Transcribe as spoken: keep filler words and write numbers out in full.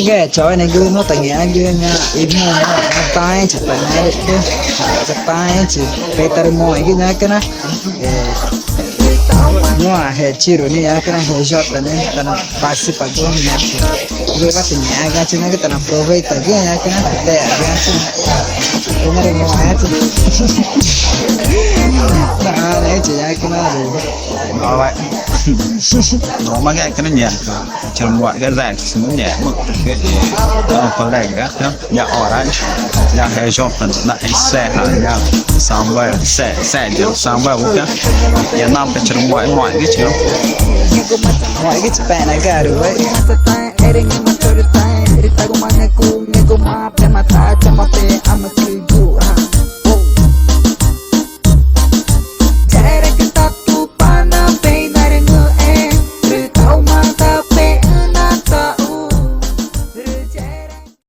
Ngẽxgumarügü, ñuxãcü ta ngẽxgumarügü ñaã i ñuxã taãẽxü̃chi ta narüxcü, taãẽxü̃chi pexü̃ tarümoxẽgü ñaxü̃cüna. Ñuxã G Tiro nixĩ ñaxü̃cüna, G J nixĩ, ta naparticipagu ñaxü̃. Ngẽxgumarügü ta ngẽxgumarügü ñaxü̃cüna, texagüxü̃ ñaxü̃cüna, tarümoxẽxü̃chi. Ñuxãchi ñaxü̃cüna. All right. Ñu̱xma ngẽxgumarügü ñaxü̃cüna. Churumuxãcü Rex, ngẽma colega, ya Orange, ya G J, na Serra, ya Samuel, Se-, Sérgio, Samuel, ya, ya name churumuxãcü moxẽxü̃chi, moxẽxü̃chi pexna garu, right?